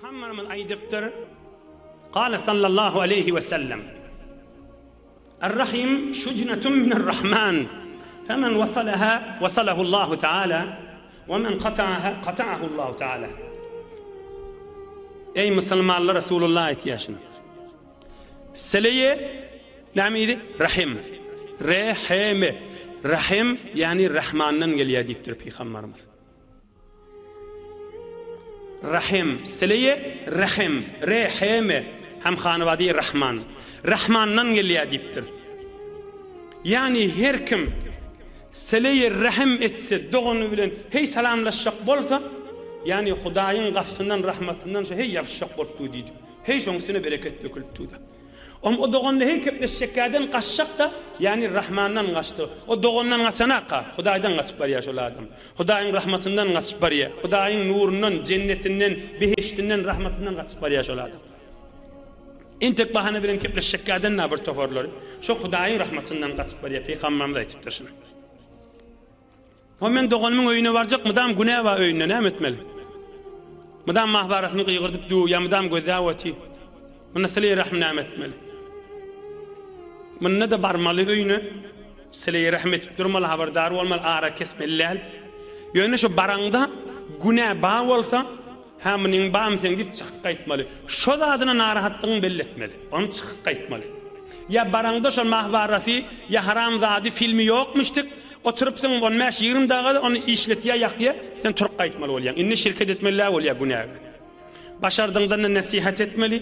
Pygamberimiz aýdypdyr, Kale sallallahu aleýhi we sellem, Er-rahim şujnetun miner-rahman, femen wasalaha wasalahullahu taala, we men kata'aha kata'ahullahu taala. Eý musulmanlar Resulullah aýtýar şuny. Seleýe näme diýdi? Rahim. Re-he-me. Rahim ýagny Rahmandan gelýär diýipdir pygamberimiz. Rahim, sileýe Rahim, Re-he-me, hem hanabady Rahman. Rahmandan gelýär diýipdir. Ýagny her kim sileýe Rahim etse, dogany bilen heý salamlaşjak bolsa, ýagny Hudaýyň gapysyndan, rahmatyndan şo heý ýapyşjak bolup dur diýdi. Heý şoň üstüne bereket dökülip dur-da. Om o doganly heý kepleşjekkäden gaçjak-da, ýagny Rahmandan gaçdy. O dogandan gaçanak-a, Hudaýdan gaçyp barýar şol adam. Hudaýyň rahmatyndan gaçyp barýar. Hudaýyň nurundan, jennetinden, behişdinden, rahmatyndan gaçyp barýar şol adam. Entek bahana bilen kepleşjekkäden-de bir toparlary şo Hudaýyň rahmatyndan gaçyp barýar. Pygamberimiz aýtypdyr şuny. Ho men doganymyň öýüne barjak mydam günä bar öýünde näme etmeli? Mydam mahbarasyny gygyrdyp dur ýa mydam gözläp otyr. Munda sileý rahm näme etmeli? Munda-da barmaly öýüne sileý rahm etip durmaly habardar bolmaly ara kesmeli däl. Ýöne şu baraňda günä bar bolsa Hä, munyň barmy seň diýip çykyp gaýtmaly. Şo zadyna narahatlygyňy belli etmeli. Ony çykyp gaýtmaly. Ýa baraňda şol mahbarasy, ýa haram zady, filmi ýokmuşdyk, oturypsyň on bäş, 20 daga ony işletýä, ýakýa, sen turup gaýtmaly bolýaň. Indi şirket etmeli-dä bolýa günäge. Başardyňdan-da nesihat etmeli.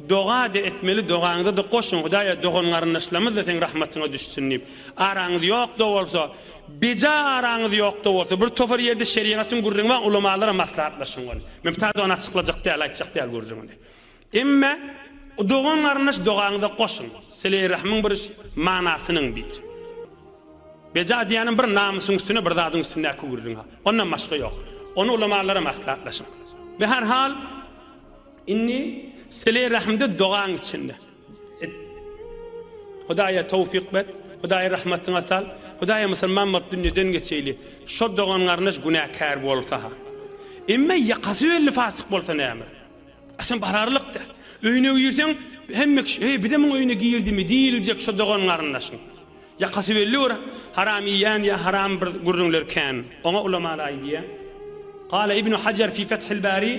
Doga-da etmeli, dogaňyza-da goşuň, Hudaýa dogan-garyndaşlarymyz-da seň rahmatyňa düşsün diýip. Araňyz ýok-da bolsa, beja araňyz ýok-da bolsa, bir topar ýerde şerigatyň gürrüňi bar, ulamalara maslahatlaşyň ony. Men bu taýda ony açyklajak däl, aýtjak däl gürrüňini. Emme dogan-garyndaş dogaňyza goşuň. Sileý-rahmyň bir manasynyň biri. Beja diýýänim bir namysyň üstüne, bir zadyň üstündäki gürrüň-ha. Ondan başga ýok. Ony ulamalara maslahatlaşyň. Be her hal, Indi sile rahimde dogaň içinde. Et. Hudaýa towfyk ber. Hudaýa rahmatyňa sal. Hudaýa musulman bolup dünýeden geçeýli. Şo dogan garyndaş günäkär bolsa-ha. Emme ýakasy belli fasyk bolsa näme? A sen bararlyk däl. Öýüne girseň hemme kişi, Heý, bize muň öýüne girdimi diýiljek şo dogan garyndaşyň. Ýakasy belli bir haram iýen ýa haram bir gürrüňler kän. Oňa ulamalar aýdýar. Kale Ibnu Hajar fi Fethil Bari,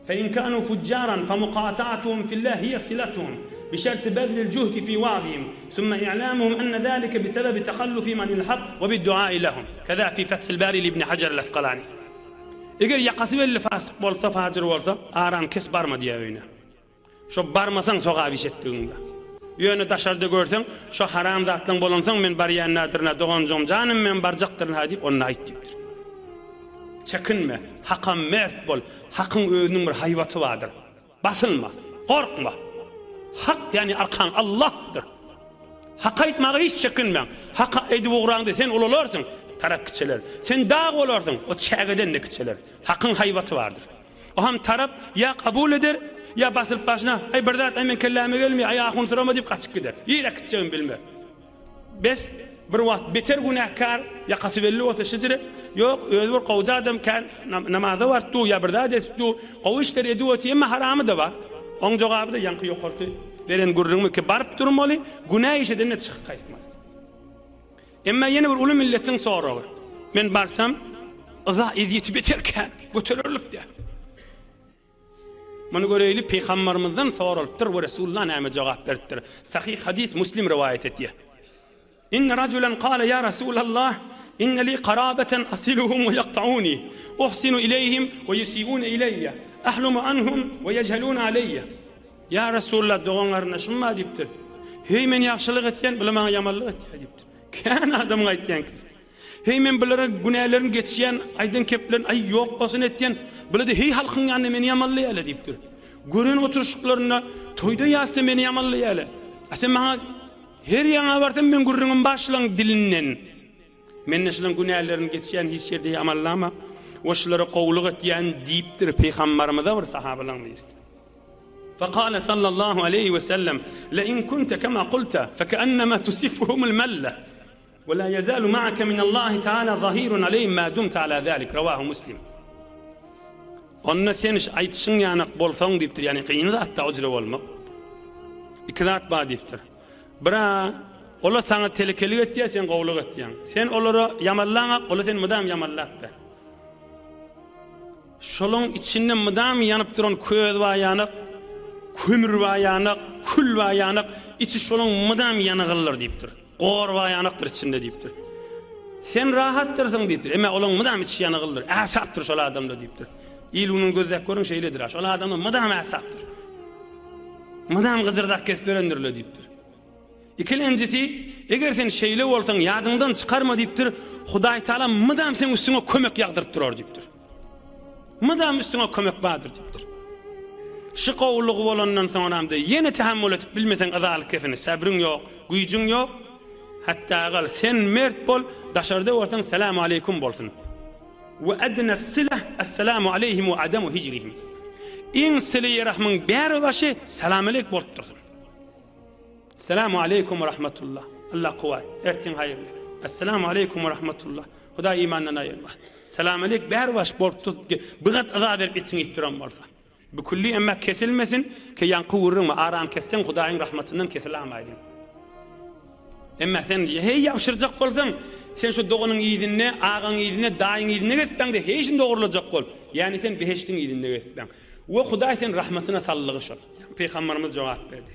Fe in kanu fujjaran fe mukata'atuhum fillah hiye silatuhum bi şerti bezlil juhdi fi wa'zihim summa i'lamuhum enne zalike bi sebebi tehallufihim anil hak we bid duai lehum. Keza fi Fethil Bari li Ibni Hajar el Askalani. Eger ýakasy belli fasyk bolsa, fajyr bolsa, arany kes barma diýýär öýüne. Şo barmasaň sogap iş etdigiňde. Ýöne daşarda görseň, şo haram zatlaň bolansoň men barýan nädirin-ä doganjygym janym men barjakdyryn-ha diýip onda aýt diýipdir. Çekinme, haka mert bol, hakyň özüniň bir haýbaty bardyr. Basylma, gorkma. Hak ýagny arkaň Allahdyr. Haky aýtmaga hiç çekinmäň. Haky aýdyp ugraňda sen ulalarsyň, tarap kiçeler. Sen dag bolarsyň, o çägeden-de kiçeler. Hakyň haýbaty bardyr. O hem tarap ýa kabul eder, ýa basylyp başyna, Aý, bir zat, aý, meň kelläme gelmeýär, aý, ahun sorama diýip gaçyp gider. Nirä gitjegini bilmez. Bes, bir wagt beter günäkär, ýakasy belli bolsa şejere, ýok, özi bir gowja adam, kän namaza baryp dur, ýa bir zat edip dur, gowy işler edip otyr, emma haramy-da bar. Oň jogaby-da ýaňky ýokarky beren gürrüňimiz ki, baryp durmaly, günä iş edende çykyp gaýtmaly. Emma ýene bir uly milletiň soragy. Men barsam, yza ezýeti beter kän, götererlik däl. Muny göreýli, Pygambarymyzdan soralypdyr we Resulullah näme jogap beripdir. Sahyh hadys Muslim rowaýat etýär. Inne rajulan kale ýa Resulallah, inne li karabeten asiluhum we ýaktauni, uhsinu ileýhim we ýusiune ileýýe, ahlumu anhum we ýejhelune aleýýe. Ýa Resulallah, dogan-garyndaşym bar diýipdir. Heý, men ýagşylyk etýän, bular maňa ýamanlyk etýär diýipdir. Kän adamyň aýtýan kep. Heý, men bulara günälerini geçýän, aýdan keplerini, aý, ýok bolsun etýän, bular-da heý halkyň ýanynda meni ýamanlaýarlar diýipdir. Gören oturyşyklarynda, toýda-ýasda meni ýamanlaýarlar. A sen maňa her ýaňa barsam meň gürrüňim bar şulaň dilinden. Men-de şulaň günälerini geçýän, hiç ýerde ýamanlama we şulara gowulyk etýän diýipdir pygambarymyza bir sahabalaň biri. Fekale sallallahu aleýhi we sellem, Lein kunte kema kulte, fekeennema tusiffuhumul melle, we la ýezalu ma'ake minallahi teala zahirun aleýhim ma dumte ala zalik. Rawahu Muslim. Onda sen şu aýtyşyň ýanak bolsaň diýipdir, ýagny kyn zat-da o jüre bolmak. Iki zat bar diýipdir. Bir-ä, olar saňa telekelik etýär, sen gowulyk etýäň. Sen olara ýamanlaňak, olar seni mydam ýamanlap ber. Şolaň içinde mydam ýanyp duran köz bar ýanak, kömür bar ýanak, kül bar ýanak, içi şolaň mydam ýanygyldyr diýipdir. Gor bar ýanakdyr içinde diýipdir. Sen rahatdyrsyň diýipdir. Emma olaň mydam içi ýanygyldyr. Äsapdyr şol adamda diýipdir. Il-günüň gözläp görüň şeýledir-ä. Şol adamda mydam äsapdyr. Mydam gyjyrdak kesip ýörendir-le diýipdir. Ikilenjisi, eger sen şeýle bolsaň, ýadyňdan çykarma diýipdir, Hudaýtagala mydam seň üstüňe kömek ýagdyryp durar diýipdir. Mydam üstüňe kömek bardyr diýipdir. Şu gowulygy bolandan soňramda ýene tähammül edip bilmeseň yzaly kesini, säbriň ýok, güýjüň ýok, hatda gal, sen mert bol, daşarda görseň Salamu aleýkum bolsun. We adna silah Essalamu aleýhim we adamu hijrihim. Iň sileýi rahmyň bäri başy salam aleýk bolup dursun. Essalamu aleýkum we rahmetullah. Allah kuwwat. Ertiň haýyrly. Essalamu aleýkum we rahmetullah. Hudaý imandan aýyrmasyn. Salam aleýk bäri baş bolup dur. Bir gat yza berip etiňi iýip duran bolsa. Bu külli emma kesilmesin, ki ýaňky gürrüňmi, arany kesseň Hudaýyň rahmatyndan kesilamaýdyň. Emma sen heý ýabşyrjak bolsaň, sen şu doganyň yzynda, agaň yzynda, daýyň yzynda gezipbäňde heý şuny dogrulajak bol. Ýagny sen behişdiň yzynda gezipbäň. We Hudaý seni rahmatyna saldygy şol. Pygambarymyz jogap berdi.